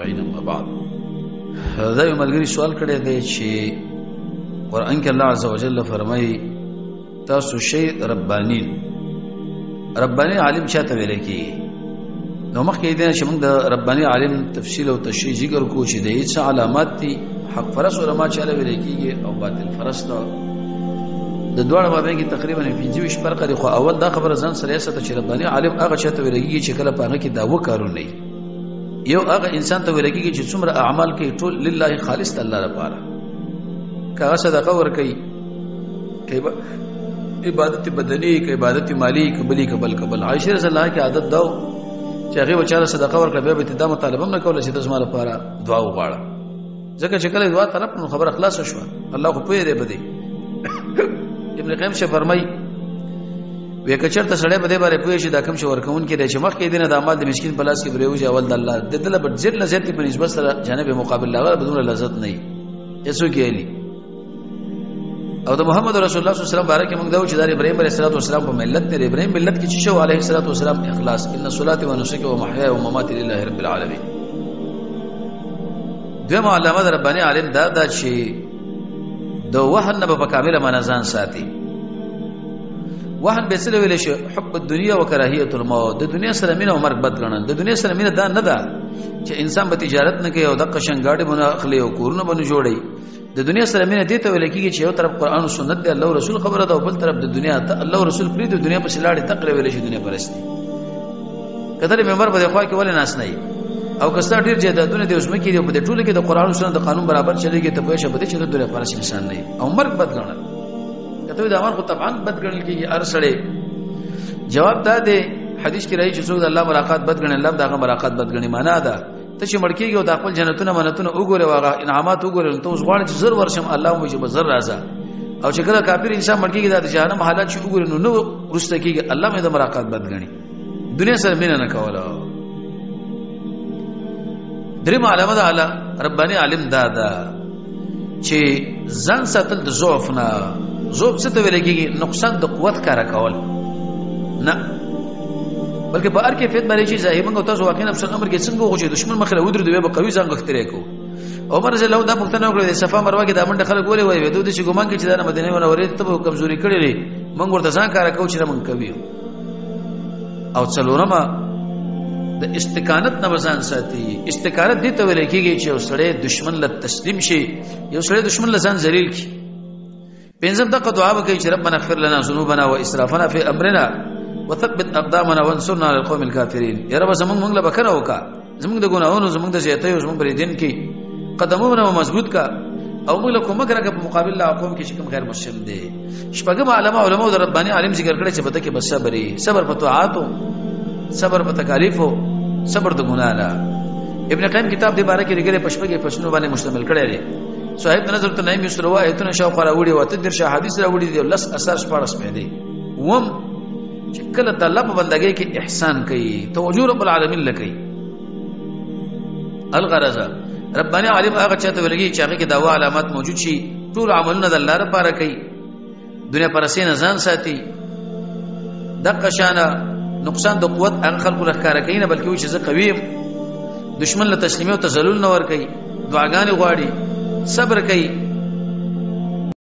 اما بعد. دا یو ملګری سوال کړی دی چې قرآن کې الله عز وجل فرمایي تاسو شی ربانین، ربانی عالم چاته ویل کېږي؟ نو مخکې دې چې موږ د ربانی عالم تفصیل او تشریح ذکر کو چې د هیڅ علامات دي، حق پرست علما چاله ویل کېږي او باطل پرست، د دواړو مابین کې تقریبا 25 فرق دی. خو اول دا خبره ځان سره ساته چې ربانی عالم هغه چاته ویل کېږي چې کله په هغه کې دا وکارونه یو هغه انسان ته ویل کېږي چې څومره اعمال کوي ټول لله خالص د الله لپاره، که هغه صدقه ورکوي، که عبادت بدني، که عبادت مالي، که بلی که بل که بل. عائشة رضی الله کې عادت دا چې هغې به چاله صدقه ورکړه بیا به یې دا مطالبه هم نه کوله چې ته زما لپاره دعا وغواړه، ځکه چې کله دعا طلب نو خبره خلاصه شوه، الله خو پوه دی په دې. ابن قیم شه فرمایي وی که چېرته سړی په دې باندې پوه شي دا کوم شي ورکوونکی دی چې مخکې دې نه د اعمال د مسکین په لاس کې پرېوځي، اول د الله د ده له به زیات نه زیات په نسبت سره جانب مقابل له به دومره لذت نه وي. هېڅوک یې علي او د محمد رسول الله صلی الله علیه وسلم باره کې موږ دا وو چې د ابراهیم علیه الصلاة والسلام په ملت دی، ابراهیم ملت کې چې شو علیه الصلاة والسلام اخلاص، ان صلاتي ونسکي ومحیاي ومماتي لله رب العالمین. دویمه علامه د رباني عالم دا ده چې د وهن نه به په کامله معنا ځان ساتي. وهن به څه ویل شي؟ حب الدنیا وکراهیت الموت، د دنیا سره مینه او مرګ بد ګڼل. د دنیا سره مینه دا نه ده چې انسان به تجارت نه کوي او دقه شان ګاډي به نه اخلي او کورونه به نه جوړوي. د دنیا سره مینه دې ته ویل کېږي چې یو طرف قرآن او سنت دی، الله او رسول خبره ده، او بل طرف د دنیا ته الله او رسول پرېږدي، دنیا پسې لاړې تقریبا ویل شي دنیا پرستي. که ته ممبر په دې خوا کې ولې ناست نه یې او که ستا ډېر جایدادونه دي او ځمکې دي او په دې ټولو کې د قرآن او سنت د قانون برابر چلېږي، ته پوه شه په دې چې ته دنیا پرست انسان نه یې او مرګ بد ګڼل. که ته د عمل خو طبعا بد ګڼل کېږي هر سړی. جواب دا دی حدیث کې راځي چې څوک د الله ملاقات بد ګڼي، الله د هغه ملاقات بد ګڼي. معنا ده ته چې مړ کېږي او د خپل جنتونه منتونه وګورې او هغه انعامات وګورې، نو ته اوس غواړې چې زر ورشم، الله مو چې به زر راځه. او چې کله کافر انسان مړ کېږي دا د جهنم حالات چې وګوري نو نه وروسته کېږي، الله مې د ملاقات بد ګڼي. دنیا سره مینه نه کوله. درېیمه علامه ده رباني عالم دا ده چې ځان ساتل د ضعف نه. ضعف څه ته ویل کېږي؟ نقصان د قوت کار کول نه، بلکې په هر کیفیت باندې چې ظاهر موږ تاسو واقعا نفس الامر کې څنګه وغوښتل دشمن مخې له ودرېدو بیا به قوي ځان غښتلی کو. عمر رضی الله دا پوښتنه وکړه د صفا مروه کې دا منډه خلک ولې وایي؟ دوی چې ګمان کوي چې دا مدینه منورې ته به کمزوري کړې وي، موږ ورته ځان کار کوو چې موږ کوي. او څلورمه د استقامت نه ځان ساتي. استقامت دې ته ویل کېږي چې یو سړی دشمن له تسلیم شي، یو سړی دشمن له ځان ذلیل کړي. پنځم دغه دعا وکړي چې ربنا اغفر لنا ذنوبنا واسرافنا في امرنا وثبت اقدامنا وانصرنا على القوم الكافرين. یا رب زمونږ موږ له بخښنه وکړه، زمونږ د ګناهونو، زمونږ د زیاتیو، زمونږ پر دین کې قدمونه مو مضبوط کا او موږ له کومک راکړه په مقابل له قوم کې چې کوم غیر مسلم دی. شپږم علامه علماو د رباني عالم ذکر کړی چې په کې به صبر، صبر په طاعاتو، صبر په تکالیفو، صبر د ګناه نه. ابن قیم کتاب دې باره کې لیکلی په شپږ فصلونو باندې مشتمل کړی دی. صاحب نظر ته نعیم یوسف روایتونه شاوخوا راوړي او 38 حدیث راوړي دي، لس اثر 16 پیدې. وم چې کله د الله په بندګۍ کې احسان کوي، توجه رب العالمین لکوي. الغرض رباني عالم هغه چاته ویل کېږي چې هغه کې دوا علامات موجود شي، ټول عملونه د الله لپاره کوي، دنیا پرستۍ نه ځان ساتي، دقه شانه نقصان د قوت هغه خلکو له ښکاره کوي نه، بلکې وایي چې زه قوي یم، دشمن له تسلیمي او تذلل نه ورکوي، دعاګانې غواړي، صبر کوي.